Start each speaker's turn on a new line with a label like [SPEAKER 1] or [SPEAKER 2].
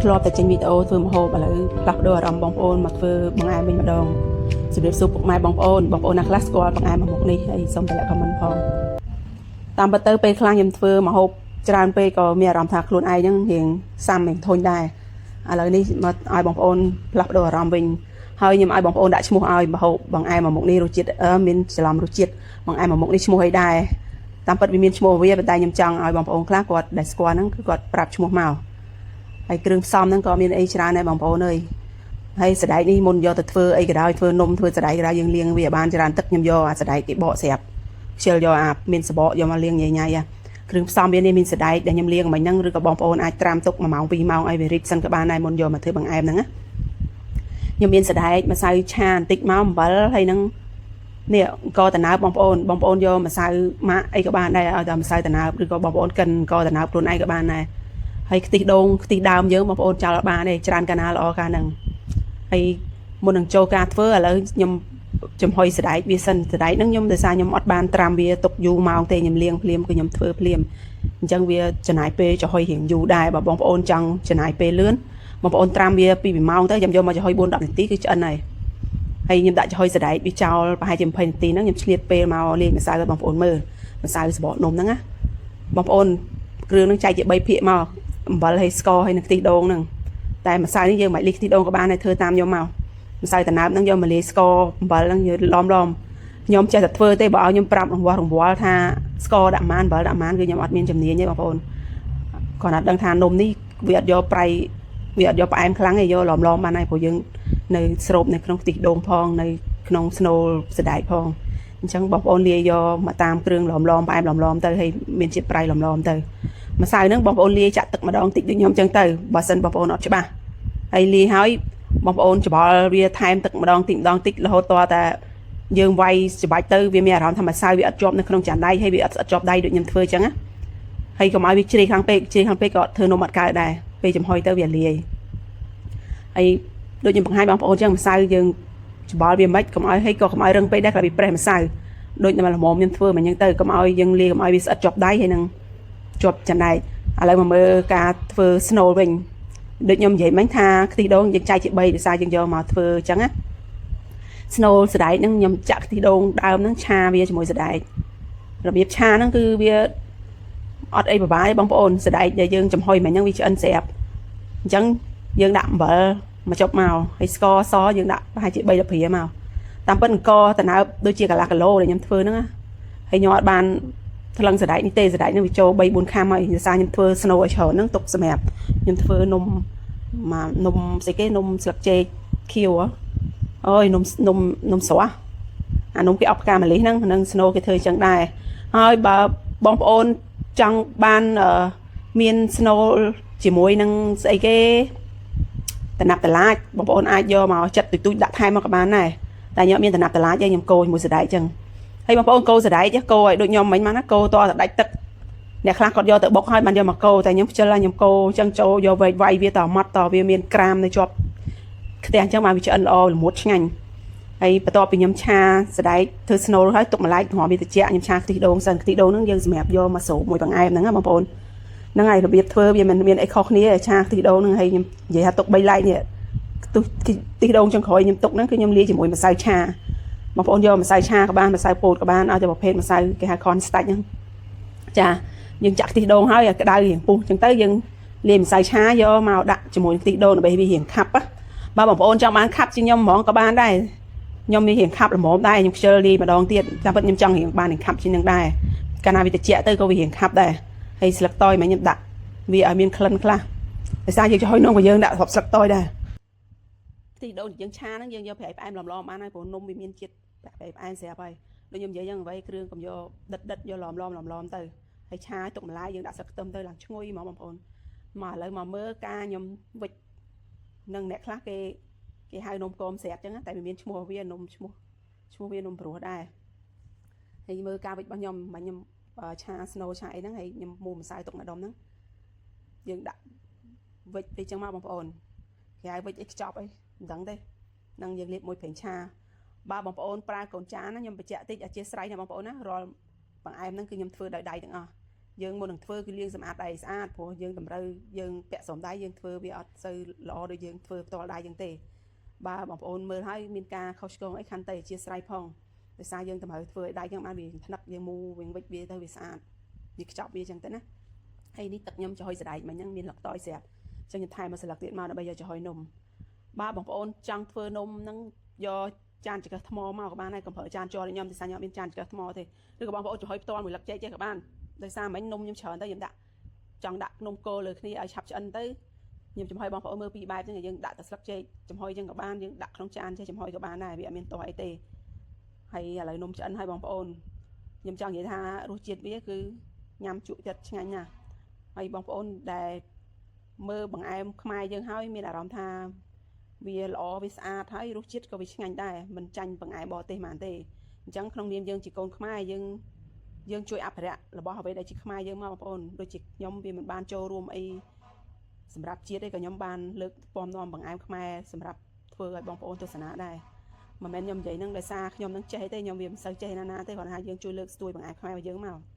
[SPEAKER 1] ធ្លាប់តែចេញវីដេអូធ្វើម្ហូបឥឡូវផ្លាស់ប្ដូរអារម្មណ៍បងប្អូនមកធ្វើបង្អែមវិញម្ដងជម្រាបសួរពុកម៉ែបងប្អូនបងប្អូនណាខ្លះស្គាល់បង្អែមមួយមុខនេះហើយសូមតម្លាក់ comment ផងតាមពិតទៅពេលខ្លះខ្ញុំធ្វើម្ហូបច្រើនពេកក៏មានអារម្មណ៍ថាខ្លួនឯងហ្នឹងរៀងសាំរៀងធុញដែរឥឡូវនេះមកឲ្យបងប្អូនផ្លាស់ប្ដូរអារម្មណ៍វិញហើយខ្ញុំឲ្យបងប្អូនដាក់ឈ្មោះឲ្យម្ហូបបង្អែមមួយមុខនេះរសជាតិអឺមានច្រឡំរសជាតិបង្អែមមួយមុខនេះឈ្មោះអីដែរតាមពិតវាមានឈ្មោះវាប៉ុន្តែខ្ញុំចង់ឲ្យបងប្អូនខ្លះគាត់ដែលស្គាល់ហ្នឹងគឺគាត់ប្រាប់ឈ្មោះមក ហើយគ្រឿងផ្សំហ្នឹងក៏មានអីច្រើនដែរបងប្អូនអើយហើយសណ្ដែកនេះមុនយកទៅធ្វើអីក៏ដោយធ្វើនំធ្វើសណ្ដែកក៏ដោយយើងលាងវាឲ្យបានច្រើនទឹកខ្ញុំយកអាសណ្ដែកគេបកស្រាប់ខ្ជិលយកអាមានសបកយកមកលាងញ៉ៃញ៉ៃគ្រឿងផ្សំវានេះមានសណ្ដែកដែលខ្ញុំលាងមិញហ្នឹងឬក៏បងប្អូនអាចត្រាំទុក1ម៉ោង2ម៉ោងឲ្យវារីកសិនក៏បានដែរមុនយកមកធ្វើបង្អែមហ្នឹងណាខ្ញុំមានសណ្ដែកម្សៅឆាបន្តិចមកអំបិលហើយហ្នឹងនេះអង្ករដំណើបបងប្អូនបងប្អូនយកម្សៅម៉ាក់អីក៏បានដែរឲ្យតែម្សៅដំណើបឬក៏បងប្អូនកិនអង្ករដំណើបខ្លួនឯងក៏បានដែរ ហើយខ្ទិះដូងខ្ទិះដើមយើងបងប្អូនចោលអត់បានទេច្រើនកាលណាល្អកាលហ្នឹងហើយមុននឹងចូលការធ្វើឥឡូវខ្ញុំចំហុយសណ្ដែកវាសិនសណ្ដែកហ្នឹងខ្ញុំដោយសារខ្ញុំអត់បានត្រាំវាទុកយូរម៉ោងទេខ្ញុំលាងភ្លាមគឺខ្ញុំធ្វើភ្លាមអញ្ចឹងវាចំណាយពេលចំហុយរៀងយូរដែរបើបងប្អូនចង់ចំណាយពេលលឿនបងប្អូនត្រាំវា2 3ម៉ោងទៅខ្ញុំយកមកចំហុយ4 10នាទីគឺឆ្អិនហើយហើយខ្ញុំដាក់ចំហុយសណ្ដែកវាចោលប្រហែលជា20នាទីហ្នឹងខ្ញុំឆ្លៀតពេលមកលាយម្សៅឲ្យបងប្អូនមើលម្សៅសបកនំហ្នឹងណាបងប្អូនគ្រឿងហ្នឹងចែកជា3ភាគមក អំបិលហើយស្ករហើយនឹងខ្ទិះដូងហ្នឹងតែម្សៅនេះយើងមិនលាយខ្ទិះដូងក៏បានដែរធ្វើតាមខ្ញុំមកម្សៅដំណើបហ្នឹងយកមកលាយស្ករអំបិលហ្នឹងយើងឡំឡំខ្ញុំចេះតែធ្វើទេបើឲ្យខ្ញុំប្រាប់រង្វាស់រង្វាល់ថាស្ករដាក់ម៉ានអំបិលដាក់ម៉ានគឺខ្ញុំអត់មានជំនាញទេបងប្អូនគ្រាន់តែដឹងថានំនេះវាអត់យកប្រៃវាអត់យកផ្អែមខ្លាំងទេយកឡំឡំបានហើយព្រោះយើងនៅស្រូបនៅក្នុងខ្ទិះដូងផងនៅក្នុងស្នូលសណ្ដែកផងអញ្ចឹងបងប្អូនលាយយកមកតាមគ្រឿងឡំឡំផ្អែមឡំឡំទៅហើយមានជាតិប្រៃឡំឡំទៅ ម្សៅហ្នឹងបងប្អូនលាយចាក់ទឹកម្ដងតិចដូចខ្ញុំអញ្ចឹងទៅបើសិនបងប្អូនអត់ច្បាស់ហើយលាយហើយបងប្អូនច្បល់វាថែមទឹកម្ដងតិចម្ដងតិចរហូតតតែយើងវាយច្បាច់ទៅវាមានអារម្មណ៍ថាម្សៅវាអត់ជាប់នៅក្នុងចានដៃហើយវាអត់ស្អិតជាប់ដៃដូចខ្ញុំធ្វើអញ្ចឹងណាហើយកុំឲ្យវាជ្រេខ្លាំងពេកជ្រេខ្លាំងពេកក៏ធ្វើនំអត់កើតដែរពេលចំហុយទៅវាលាយហើយដូចខ្ញុំបង្ហាញបងប្អូនអញ្ចឹងម្សៅយើងច្បល់វាមិនកុំឲ្យហើយក៏កុំឲ្យរឹងពេកដែរខ្លាចវាប្រេះម្សៅដូចតែល្មមខ្ញុំធ្វើមកអញ្ចឹងទៅកុំឲ្យយើងលាយកុំឲ្យវាស្អិតជាប់ដៃហើយនឹង ជាប់ចំណែកឥឡូវមកមើលការធ្វើស្នូលវិញដូចខ្ញុំនិយាយមិញថាខ្ទិះដូងយើងចែកជា3ដោយសារយើងយកមកធ្វើអញ្ចឹងណាស្នូលសណ្ដែកហ្នឹងខ្ញុំចាក់ខ្ទិះដូងដើមហ្នឹងឆាវាជាមួយសណ្ដែករបៀបឆាហ្នឹងគឺវាអត់អីពិបាកទេបងប្អូនសណ្ដែកដែលយើងចំហុយមិញហ្នឹងវាឆ្អិនស្រាប់អញ្ចឹងយើងដាក់អំបិលមកចុបមកហើយស្ករសយើងដាក់ប្រហែលជា3 10ព្រាមកតាមពិតអង្ករដំណើបដូចជាកន្លះគីឡូដែលខ្ញុំធ្វើហ្នឹងណាហើយខ្ញុំអត់បាន ថ្លឹងសណ្ដែកនេះទេសណ្ដែកហ្នឹងវាចូល3 4ខាំហើយដោយសារខ្ញុំធ្វើស្នូលឲ្យច្រើនហ្នឹងទុកសម្រាប់ខ្ញុំធ្វើនំមកនំស្អីគេនំស្លឹកចេកខៀវអូយនំនំនំស្រស់អានំគេអប់ផ្កាម្លិះហ្នឹងហ្នឹងស្នូលគេធ្វើអញ្ចឹងដែរហើយបើបងប្អូនចង់បានមានស្នូលជាមួយនឹងស្អីគេតំណាប់តឡាចបងប្អូនអាចយកមកចិត្តទុយៗដាក់ថែមមកក៏បានដែរតែខ្ញុំអត់មានតំណាប់តឡាចទេខ្ញុំកូរជាមួយសណ្ដែកអញ្ចឹង ហើយបងប្អូនកូរសណ្ដែកកូរឲ្យដូចខ្ញុំមិញមកណាកូរតតែដាច់ទឹកអ្នកខ្លះគាត់យកទៅបុកហើយបានយកមកកូរតែខ្ញុំខ្ជិលខ្ញុំកូរអញ្ចឹងចូលយកវែកវាយវាតម៉ត់តវាមានក្រាមនៅជាប់ខ្ទះអញ្ចឹងបានវាឆ្អិនល្អល្មួតឆ្ងាញ់ហើយបន្ទាប់ពីខ្ញុំឆាសណ្ដែកធ្វើស្នូលហើយទុកម្លែកគ្រាន់វាត្រជាក់ខ្ញុំឆាខ្ទិះដូងសិនខ្ទិះដូងហ្នឹងយើងសម្រាប់យកមកស្រូបមួយបង្អែមហ្នឹងណាបងប្អូនហ្នឹងហើយរបៀបធ្វើវាមិនមានអីខុសគ្នាឆាខ្ទិះដូងហ្នឹងហើយខ្ញុំនិយាយថាទុក3ឡែកនេះខ្ទិះដូងចុងក្រោយខ្ញុំទុកហ្នឹងគឺខ្ញុំលាយជាមួយម្សៅឆា បងប្អូនយកម្សៅឆាក៏បានម្សៅពោតក៏បានឲ្យតែប្រភេទម្សៅគេហៅ corn starch ហ្នឹងចាយើងចាក់ខ្ទិះដូងហើយឲ្យក្តៅរៀងពុះអញ្ចឹងទៅយើងលាយម្សៅឆាយកមកដាក់ជាមួយខ្ទិះដូងដើម្បីវារៀងខាប់ណាបើបងប្អូនចង់បានខាប់ជាងខ្ញុំហ្មងក៏បានដែរខ្ញុំមានរៀងខាប់ល្មមដែរខ្ញុំខ្ជិលលាយម្ដងទៀតតាមពិតខ្ញុំចង់រៀងបានរៀងខាប់ជាងនឹងដែរកាលណាវាត្រជាក់ទៅក៏វារៀងខាប់ដែរហើយស្លឹកតយមកខ្ញុំដាក់វាឲ្យមានក្លិនខ្លះដោយសារយើងចំហុយនំក៏យើងដាក់ស្រាប់ស្លឹកតយដែរខ្ទិះដូងយើងឆាហ្នឹងយើងយកប្រៃផ្អែមឡំៗបានហើយព្រោះនំវាមានជាតិប្រៃផ្អែមស្រាប់ហើយដូចខ្ញុំនិយាយហ្នឹងអ្វីគ្រឿងកុំយកដិតដិតយកឡំឡំឡំឡំទៅហើយឆាទុកម្លាយយើងដាក់ស្លឹកខ្ទឹមទៅឡើងឈ្ងុយហ្មងបងប្អូនមកឥឡូវមកមើលការខ្ញុំវិចនឹងអ្នកខ្លះគេគេហៅនំគមស្រាប់ចឹងតែវាមានឈ្មោះវានំឈ្មោះឈ្មោះវានំព្រោះដែរហើយមើលការវិចរបស់ខ្ញុំមកខ្ញុំឆាស្នូឆាអីហ្នឹងហើយខ្ញុំមូម្សៅទុកម្ដុំហ្នឹងយើងដាក់វិចទៅចឹងមកបងប្អូនគេហៅវិចអីខ្ចប់អីមិនដឹងទេនឹងយើងលាបមួយប្រេងឆាបើបងប្អូនប្រើកូនចានណាខ្ញុំបញ្ជាក់តិចអធិស្ឋានណាបងប្អូនណារាល់បង្អែមហ្នឹងគឺខ្ញុំធ្វើដោយដៃទាំងអស់ យើងមុននឹងធ្វើគឺលាងសម្អាតដៃស្អាតព្រោះយើងតម្រូវយើងពាក់ស្រោមដៃយើងធ្វើវាអត់សូវល្អដូចយើងធ្វើផ្ទាល់ដៃយើងទេបើបងប្អូនមើលហើយមានការខុសឆ្គងអីខន្តីអធ្យាស្រ័យផងដោយសារយើងតម្រូវធ្វើឲ្យដៃយើងបានវាថ្នឹកយើងមូវាវិចវាទៅវាស្អាតវាខ្ចប់វាអញ្ចឹងទៅណាហើយនេះទឹកខ្ញុំចំហុយសណ្ដែកមិញហ្នឹងមានលឹកតយស្រាប់អញ្ចឹងខ្ញុំថែមមួយស្លឹកទៀតមកដើម្បីយកចំហុយនំបើបងប្អូនចង់ធ្វើនំហ្នឹងយកចានចង្កឹះថ្មមកក៏បានដែរកុំប្រើចានជ័រដូចខ្ញុំទេសារខ្ញុំអត់មានចានចង្កឹះថ្មទេឬក៏បងប្អូនចំហុយផ្ទាល់មួយលឹកចេកចេះក៏បានដោយសារមិញនំខ្ញុំច្រើនទៅខ្ញុំដាក់ចង់ដាក់នំគោលើគ្នាឲ្យឆាប់ឆ្អិនទៅខ្ញុំចំហុយបងប្អូនមើលពីរបែបហ្នឹងយើងដាក់តែស្លឹកចេកចំហុយចឹងក៏បានយើងដាក់ក្នុងចានចេះចំហុយក៏បានដែរវាអត់មានតោះអីទេហើយឥឡូវនំឆ្អិនហើយបងប្អូនខ្ញុំចង់និយាយថារសជាតិវាគឺញ៉ាំជក់ចិត្តឆ្ងាញ់ណាស់ហើយបងប្អូនដែលមើលបង្អែមខ្មែរយើងហើយមានអារម្មណ៍ថាវាល្អវាស្អាតហើយរសជាតិក៏វាឆ្ងាញ់ដែរមិនចាញ់បង្អែមបរទេសហ្មងទេអញ្ចឹងក្នុងនាមយើងជាកូនខ្មែរយើងយើងជួយអភិរក្សរបស់អ្វីដែលជាខ្មែរយើងមកបងប្អូនដូចជាខ្ញុំវាមិនបានចូលរួមអីសម្រាប់ជាតិទេក៏ខ្ញុំបានលើកពំនាំបង្អែមខ្មែរសម្រាប់ធ្វើឲ្យបងប្អូនទស្សនាដែរមិនមែនខ្ញុំនិយាយនឹងដោយសារខ្ញុំនឹងចេះទេខ្ញុំវាមិនសូវចេះណាណាទេគ្រាន់តែថាយើងជួយលើកស្ទួយបង្អែមខ្មែររបស់យើងមក។